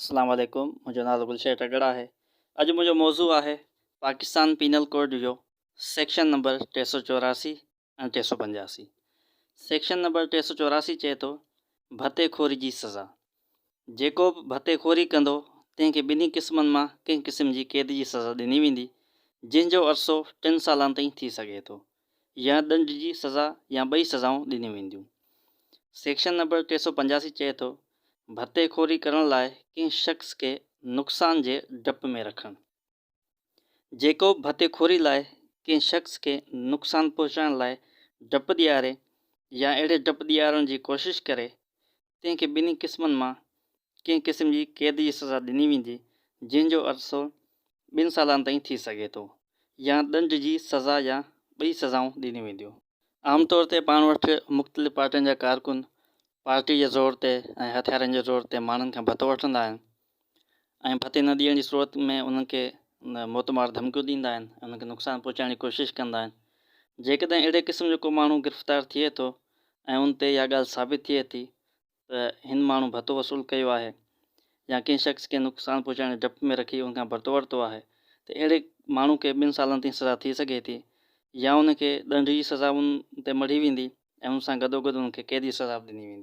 اسلام عليڪم منهنجو نالو گلشير ٽڳڙ آهي اڄ منهنجو موضوع آهي پاڪستان پينل ڪوڊ جو سيڪشن نمبر 384 ۽ 385 سيڪشن نمبر 384 چئي ٿو ڀتي خوري جي سزا جيڪو به ڀتي خوري ڪندو تنهن کي ٻنهي قسمن مان ڪنهن قسم جي قيد جي سزا ڏني ويندي جنهن جو عرصو ٽن سالن تائين ٿي سگهي ٿو يا ڏنڊ جي سزا يا ٻئي سزائون ڏنيون وينديون سيڪشن نمبر 385 چئي ٿو ڀتي خوري ڪرڻ لاء ڪنهن شخص کي نقصان جي ڊپ ۾ رکڻ. جيڪو به ڀتي خوري لاء ڪنهن شخص کي نقصان پهچائڻ لاء ڊپ ڏياري يا اهڙي ڊپ ڏيارڻ جي ڪوشش ڪري، تنهن کي ٻنهي قسمن مان ڪنهن قسم جي قيد جي سزا ڏني ويندي، جنهن جو عرصو ٻن سالن تائين ٿي سگهي ٿو يا ڏنڊ جي سزا يا ٻئي سزائون ڏنيون وينديون. عام طور تي پاڻ وٽ مختلف پارٽين جا ڪارڪن پارٽي جي زور تي ۽ هٿيارن جي زور تي ماڻهن کان ڀتو وٺندا آهن ۽ ڀتي نه ڏيڻ جي صورت ۾ انهن کي موتمار ڌمڪيون ڏيندا آهن ۽ انهن کي نقصان پهچائڻ جي ڪوشش ڪندا آهن. جيڪڏهن اهڙي قسم جو ڪو ماڻهو گرفتار ٿئي ٿو ۽ ان تي اها ڳالهه ثابت ٿئي ٿي ته هن ماڻهو ڀتو وصول ڪيو آهي يا ڪنهن شخص کي نقصان پهچائڻ جي ڊپ ۾ رکي ان کان ڀتو ورتو آهي ته اهڙي ماڻهو کي ٻن سالن تائين سزا ٿي سگهي ٿي يا ان کي ڏنڊ جي سزا ان تي مڙهي ويندي ۽ ان سان گڏوگڏ ان کي قيد جي سزا به ڏني ويندي.